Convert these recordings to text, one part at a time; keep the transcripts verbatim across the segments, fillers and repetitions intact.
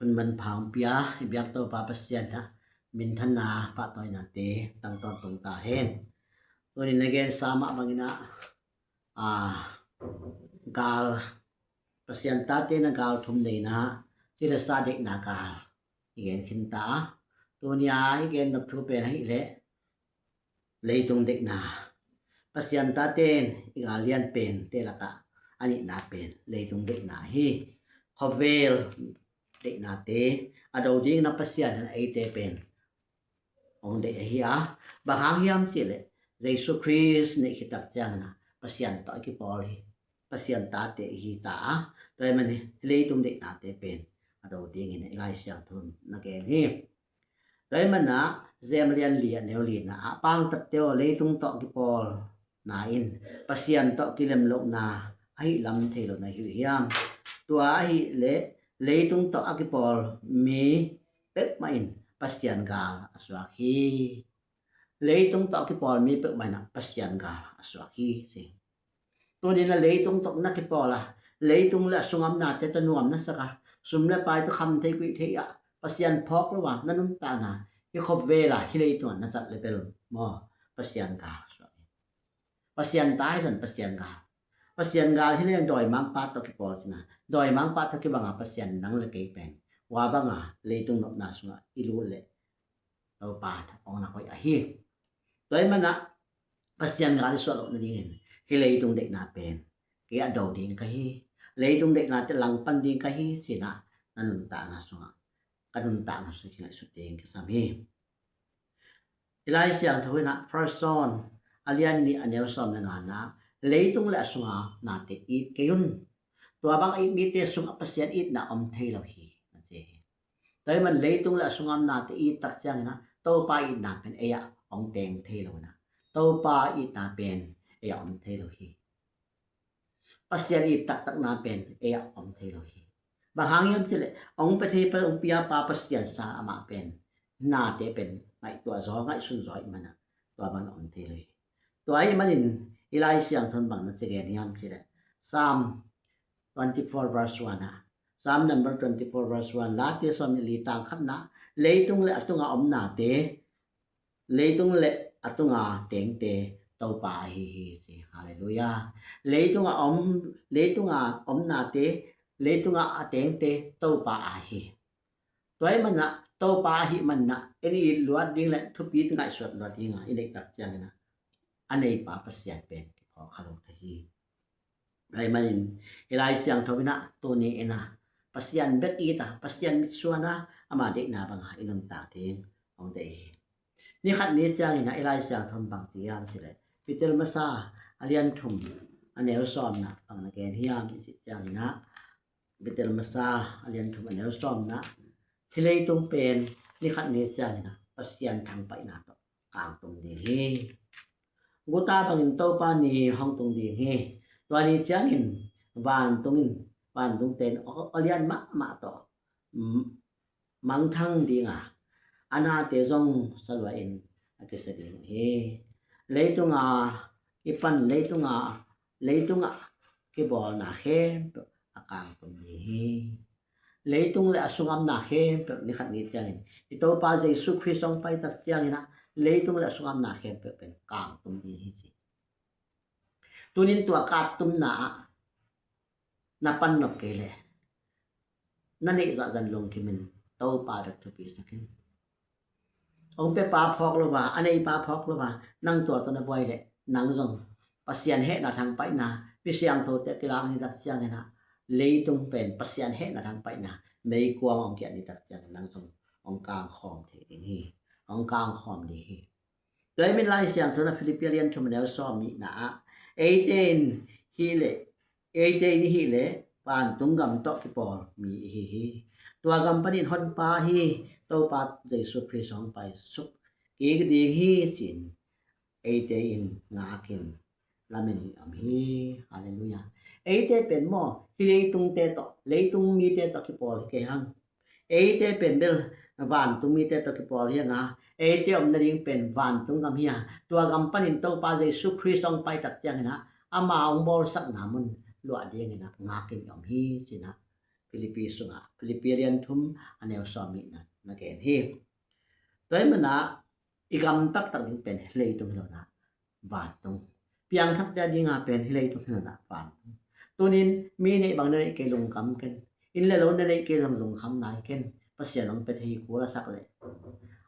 Hun manpha hong pia i biak Topa Pasian in ah minthanna pahtawinate tang tawntung ta hen. Tuni-in na gensa mah bangin ah, aa, gal, Pasian tate in ah gal thum nei in ah, ci le sa deihna gal i gen khin ta a, tuni-a i gen nop thu pen ahih leh leitung deihna. Pasian tate in i gal lian pente lakah a nihna pen leitung deihna hi. Khovel deihnate a do dingin ah Pasian in eite pen hong deih ahi a, bang hang hiam cih leh Jesu Khrist neih khit tak ciangin ah Pasian tawh a kipawl hi. Pasian tate i hi ta a, tua ahih manin leitung deihnate pen a do dingin i Lai Siangtho in na gen hi. Tua ahih manin ah Rom a lian li a neu li-na ah, pangtatte aw, leitung tawh kipawlna in Pasian tawh kilem lohna ahih lam thei lo na hi uh hiam? Tua ahih leh leitung tawh a kipawl mi peuhmah in Pasian gal a suak hi. Leitung tawh a kipawl mi peuhmah in ah Pasian gal a suak hi, ci. Tuni-in ah leitung tawh na kipawl a, leitung le a sungah omnate tawh nuam na sak a, sum le pai tawh kham thei kuih thei a, Pasian phawk lo a na nuntakna, hih khuavela hih leitung ah na zat leh bel maw, Pasian gal suak hi. Pasian ta hi lo-in Pasian gal, Pasian gal hi leng dawimangpa tawh kipawl cihna, dawimangpa tawh kibang a Pasian nang le kei pen hua bang a leitung nopna sungah i lut leh Topa hong na koih ahi. Tua ahih manin ah Pasian gal i suah loh nadingin hih leitung deihna pen kei a do ding ka hi, leitung deihnate langpan ding ka hi, ci-in ah na nuntakna sungah, ka nuntakna sungah kingaihsut ding kisam hi. I Lai Siangtho in ah First John a lian nih a neu sawm le nga-na ah, leitung le a sungah omnate it kei un. Tua bang a it mite sungah Pasian itna om thei lo hi, na ci hi. Tua ahih manin leitung le a sungah omnate it tak ciangin ah Topa itna pen ei-ah hong teng thei lo in ah, Topa itna pen ei-ah om thei lo hi. Pasian it taktakna pen ei-ah om thei lo hi. Bang hang hiam cih leh hong pia thei pa, hong pia pa Pasian sang amah pen nate pen ngaihtuah zaw, ngaihsun zaw ahih manin ah tua bang om thei lo hi. Tua ahih manin i Lai Siangtho in bang na ci gen hiam cih leh, Psalm twenty-four verse one ah, Psalm number twenty-four verse one, Late sawm nih li tang khatna ah, leitung le a tungah omnate, leitung le a tungah tengte Topa ahi hi, ci. Halleluiah. Leitungah om, leitungah omnate, leitungah a tengte Topa ahi hi. Tua ahih manin ah, Topa ahih manin ah, en i it luat ding le thupi ngaihsuat luat ding a i neih tak ciangin ah, a neipa Pasian pen kiphawk kha lo thei hi. Tua ahih manin i Lai Siangtho in ah tuni-in ah Pasian bek it a, Pasian mitsuan a, ama deihna bang a i nuntak ding hong deih hi. Ni khat ni ciangin ah i Lai Siangtho in bang ci hiam cih leh, Peter masa a lian thum a neu sawmna ah bang na gen hiam i cih ciangin ah, Peter masa a lian thum a neu sawmna ah, hih leitung pen ni khat ni ciangin ah Pasian thangpaihna tawh kangtum ding hi. Guta bangin Topa ni hong tung ding hi. Tua ni ciangin vantung in, vantungte in aw, aw lian mahmah tawh, mm, mangthang ding a, a nate zong salua in a kisia ding uh hi. Leitung a kipan, leitung a, leitung a kibawlna khempeuh a kangtum ding hi. Leitung le a sungah omna khempeuh ni khat ni ciangin i Topa Jesu Khrist hong pai tak ciangin ah, leitung le a sungah omna khempeuh pen kangtum ding hi, ci. Tuni-in tua kangtumna ah na pan nop kei leh, na neih zahzah lungkim in Topa bek thupi sak in. Hong piapa phawk lo a, a neipa phawk lo a, nang tua tawh na buai leh, nang zong Pasian hehna thangpaihna, mi siangthote a kilak ni tak ciangin ah, leitung pen Pasian hehna thangpaihna meikuang hong kiat ni tak ciangin nang zong hong kangkhawm thei ding hi, hong kangkhawm ding hi. Tua ahih manin Lai Siangtho in ah Philippi a lian thum a neu sawm nihna ah, eite in hih leh, eite in hih leh vantung gam tawh kipawl mi i hi hi. Tua gam panin Honpa ahi Topa Jesu Khrist hong paisuk kik ding hi, ci-in eite in ngakin lamen in om hi. Halleluiah. Eite pen maw, hih leitungte tawh, leitung mite tawh kipawl hi kei hang. Eite pen bel vantung mite tawh kipawl hi hang a, eite om nading pen vantung gam hi a, tua gam panin Topa Jesu Khrist hong pai tak ciangin ah, ama hong bawlsakna mun luah dingin ah ngakin om hi, ci-in ah Philippi sungah, Philippi lian thum a neu sawm nihna na gen hi. Tua hi manah i gam taktak ding pen leitung hi lo inah vantung, piangthakte a dinga pen hi leitung hi lo inah vantung. Tunin mi neih bang na neih kei lungkham ken, inn le lo na neih kei zong lungkham nai ken, Pasian hong pia thei hi kul a sak leh.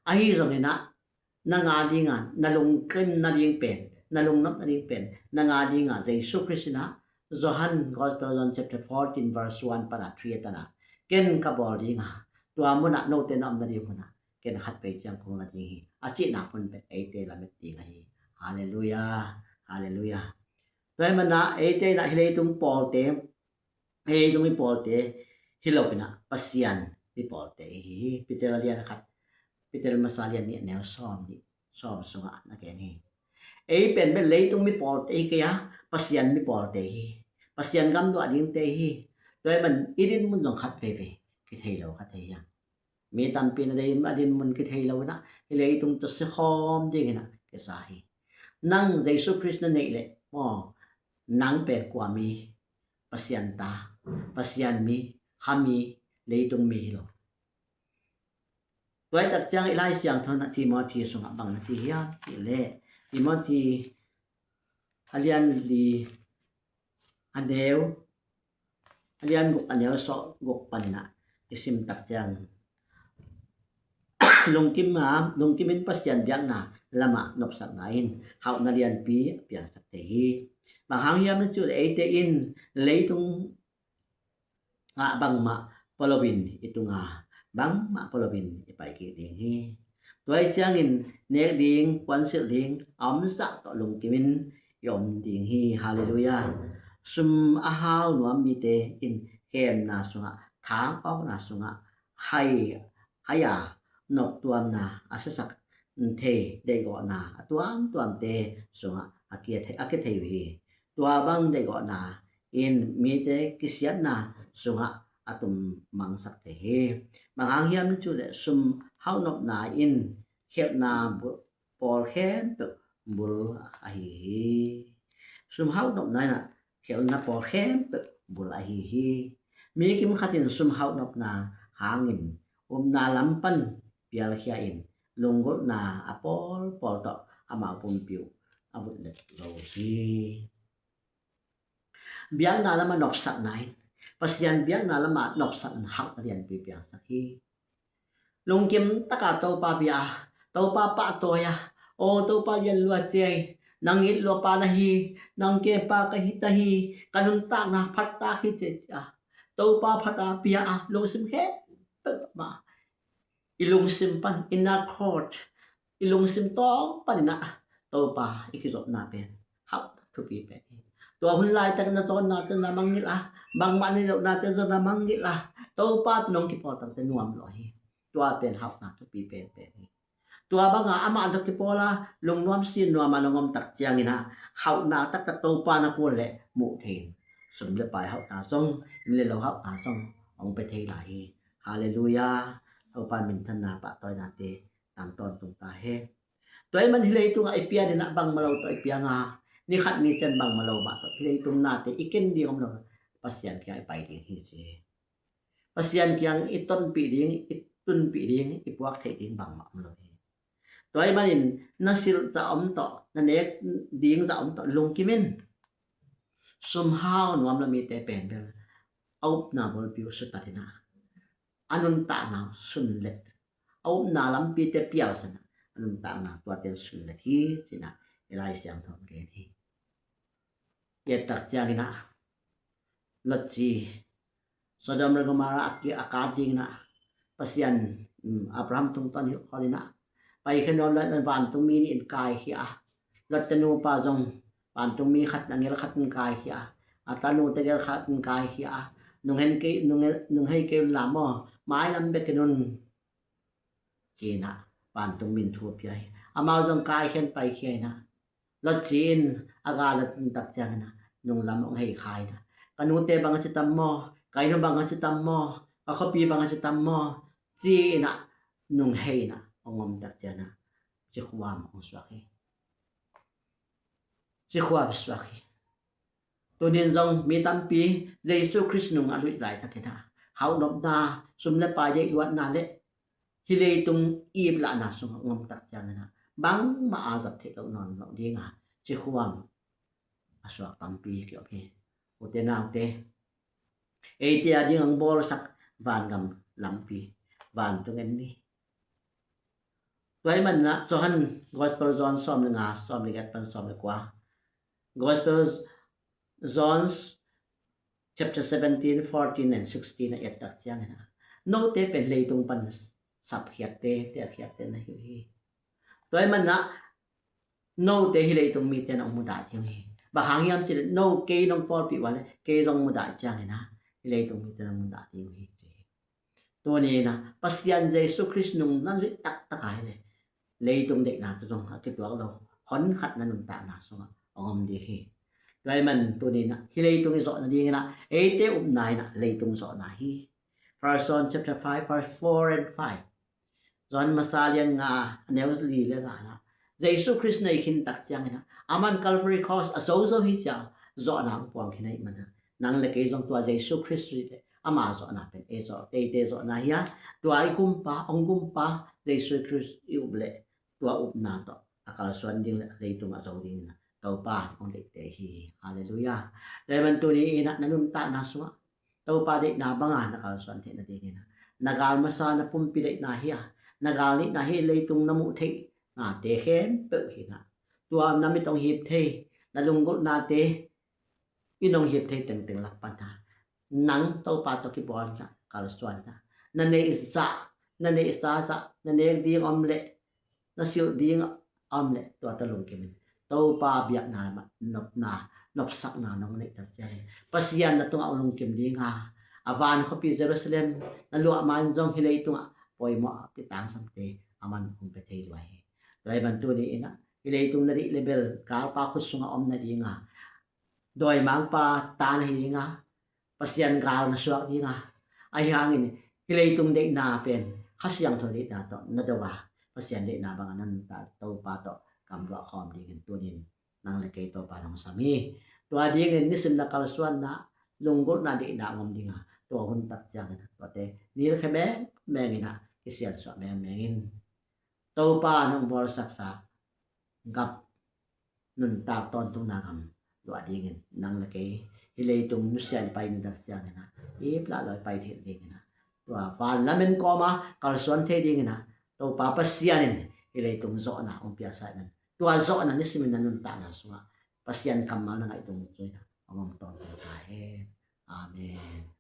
Ahi zong inah nang a dinga na lungkim nading pen, na lungnop nading pen, nang a dinga Jesu Khrist inah Johan Gospel, John chapter fourteen verse one pana three a tanah, ken ka bawl dinga, tua munah note na om nading munah ken khatvei ciang kong la ding hi, a cihna pun pen eite lamet ding ahi. Halleluiah. Halleluiah. Tua hi manah eite inah hi leitung pawlte, hi leitung mi pawlte hi lo inah Pasian mi pawlte ihi hi. Peter a lian khat, Peter masa lian nih a neu sawm nih, sawm sungah na gen hi. Ei pen bel leitung mi pawlte hi kei a, Pasian mi pawlte hi. Pasian gam duah dingte hi. Tua hi man i dinmun zong khat veivei kithei lo kha thei hiam? Mi tampi na dei a dinmun kithei lo inah hi leitung tawh sikhawm ding inah kisa hi. Nang Jesu Khrist na neih leh maw, nang pen kua mi? Pasian ta, Pasian mi, kha mi, leitung mi hi lo. Tua hi tak ciang i Lai Siangtho inah Timothy sungah bang na ci hiam cih leh, Timothy a lian li a neu, a lian guk a neu sawm guk pan inah i sim tak ciang, lungkim a, lungkim in Pasian biakna lamah nopsakna in hauhna lianpi a piangsak thei hi. Bang hang hiam na cih leh eite in leitung ah bangmah pua loin i tung a, bangmah pua loin i pai kik ding hi. Tua hi ciangin nek ding, puansilh ding a om zah tawh lungkim in i om ding hi. Halleluiah. Sum a hau nuam mite in khemna sungah, thang awkna sungah, hai, hai a noptuamna, a siasak thei deihgawhna a tuamtuamte sungah a kia thei, a kia thei uh hi. Tua bang deihgawhna in mite kisiatna sungah a tum mangsak thei hi. Bang hang hiam na cih leh sum hauhnopna in khelhna bu-, pawl khempeuh bul ahi hi. Sum hauhnopna inah khelhna pawl khempeuh bul ahi hi. Mi kimkhat in sum hauhnopna hangin upna lam pan pialkhia in lunggulhna a pawlpawl tawh amau pumpi uh a vutlet zo hi. Biakna lamah nopsakna in, Pasian biakna lamah nopsak in hauhna lianpi piangsak hi. Lungkim taka Topa bia a, Topa pahtawi a, aw Topa lian lua ciai, nang it luapa na hi, nang kepa ka hi ta hi, ka nuntakna phattak hi ciai a, Topa phat a bia a, lungsim khempeuh mah i lungsim pan, inner court, i lungsim tawng pan inah Topa i kizopna pen hauhna thupi pen hi. Tua hun laitak na zawnna te na mangngilh a, bangmah na i lohnate zawn na mangngilh a, Topa tawh nong kipawltangte nuam lua hi. Tua pen hauhna thupi penpen hi. Tua banga amah tawh kipawl a lungnuam sin nuam a nong om tak ciang inah hauhna taktak Topa na kul leh muh thei in, sum le pai hauhna zong, inn le lo hauhna zong hong pia thei lai hi. Halleluiah. Topa minthanna pahtawinate tangtawn tung ta hen. Tua hi man hi leitungah i pian inah bangmah lo tawh i piang a, ni khat ni ciang bangmah lo mah tawh hi leitung nate i ken ding om lo, Pasian kiang i pai ding hi ci. Pasian kiang i tonpih ding, i tunpih ding, i puak theih ding bangmah om lo hi. Tua hi manin na silh zah om tawh, na nek ding zah om tawh lungkim in. Sum hau nuam lo mite pen bel a upna bulpi uh sutat inah a nuntakna uh sunlet, a upna lampite pialsan a, a nuntakna tuate uh sunlet hi ci inah i Lai Siangtho in gen hi. I et tak ciang inah Lot ci, Sodom le Gomorrah a ki-, a kat ding inah Pasian, um, Abraham tungtawn hilh khol inah, paikhia nuam lo in vantungmi nih in kaikhia a, Lot te nupa zong vantungmi khat in angel khat in kaikhia a, a tanute gel khat in kaikhia a, nung hen kei, nung, nung hei kei un la maw, mailam bek in un ci inah vantungmi in thu a pia hi. Amau zong kaikhia in paikhia inah Lot ci in a gal a tun tak ciang inah nunglam hong hei kha inah, ka nute bang a ci tam maw, ka inn uh bang a ci tam maw, ka khuapi bang a ci tam maw ci inah nung hei inah hong om tak ciang inah cikhuam hong suak hi. Cikhuam suak hi. Tunin zong mi tampi Jesu Khrist nung a luih laitak inah hauhnopna, sum le pai deih luatna le hih leitung iplahna sungah ngom tak ciangin ah bangmah a zat theih loh nawn loh ding a, cikhuam a suak tampi ki om hi. Ute naute, eite a ding ang bawlsak vangam lampi vantung en ni. Tua ahih manin ah Johan Gospel John sawm le nga, sawm le giat pan sawm le kua, Gospel John chapter seventeen, fourteen and sixteen a et tak ciangin ah note pen leitung pan sapkhiatte, telkhiatte na hi uh hi. Tua ahih manin ah note hih leitung mite na hong mudah ding uh hi. Bang hang hiam cih leh no kei nong pawlpih uh a leh kei zong mudah ciangin ah hih leitung mite na mudah ding uh hi ci hi. Tuni in ah Pasian Jesu Khrist nung na zuih taktak a hi leh leitung deihna tawh zong a kituak lo, hon khat na nuntakna sungah hong om ding hi. Tua ahih manin tuni in ah hih leitung i zawh nadingin ah eite upna in ah leitung zawhna hi. First John chapter five, verse four and five. John masa lian nga, a neu li le nga in ah Jesu Khrist na i khin tak ciangin ah aman Calvary Cross a zo zo hi ciang zawhna hong puang khin ahih manin ah nang le kei zong tua Jesu Khrist i leh ama zawhna pen ei zawh, eite zawhna hi a, tua i kumpa, hong kumpa Jesu Khrist i up leh tua upna tawh a kalsuan ding le a leitung a zo dingin ah Topa hong deihte hi. Halleluiah. Tua ahih manin tuni in ah na nuntakna sungah Topa deihna banga na kalsuan theih nadingin ah na gal masa na pumpi deihna hi a, na gal nihna hi, leitung na muh theihnate khempeuh hi in ah tua na mit hong hip thei, na lunggulhnate in hong hip thei tengteng lak pan ah nang Topa tawh kibawl in ah kalsuan in ah na neih zah, na neih sa zah, na nek ding om leh na silh ding a om leh tua tawh lungkim in Topa biakna lamah nopna, nopsakna nong neih tak ciangin Pasian na tungah hong lungkim ding a, a van khuapi Jerusalem na luah ma-in zong hih leitungah poimawh a kitangsamte aman hong pia thei lua hi. Tua ahih manin tuni in ah hih leitung na deih le bel galpa khut sungah om nading a, dawimangpa ta na hi ding a, Pasian gal na suak ding a, ahi hangin hih leitung deihna pen Kha Siangtho deihna tawh na do a, Pasian deihna bangin na nuntak Topa tawh gamluah khawm dingin tunin nang le kei Topa in hong sam hi. Tua dingin nisim na kalsuanna, lunggulhna, deihna hong om ding a, tua hun tak ciangin tuate nilkhia mengmeng in ah kisiansuah mengmeng in Topa in hong bawlsaksa gam, nuntak tawntungna gam luah dingin nang le kei hih leitung nusia in pai ni tak ciangin ah iplah lo i pai theih dingin ah tua van lamen kawma kalsuan thei dingin ah Topa Pasian in hih leitung zawhna hong piaksa in ah tua zawhna nisimin na nuntakna sungah Pasian kammal na ngaih dungzui in ah hong om tawntung ta hen. Amen.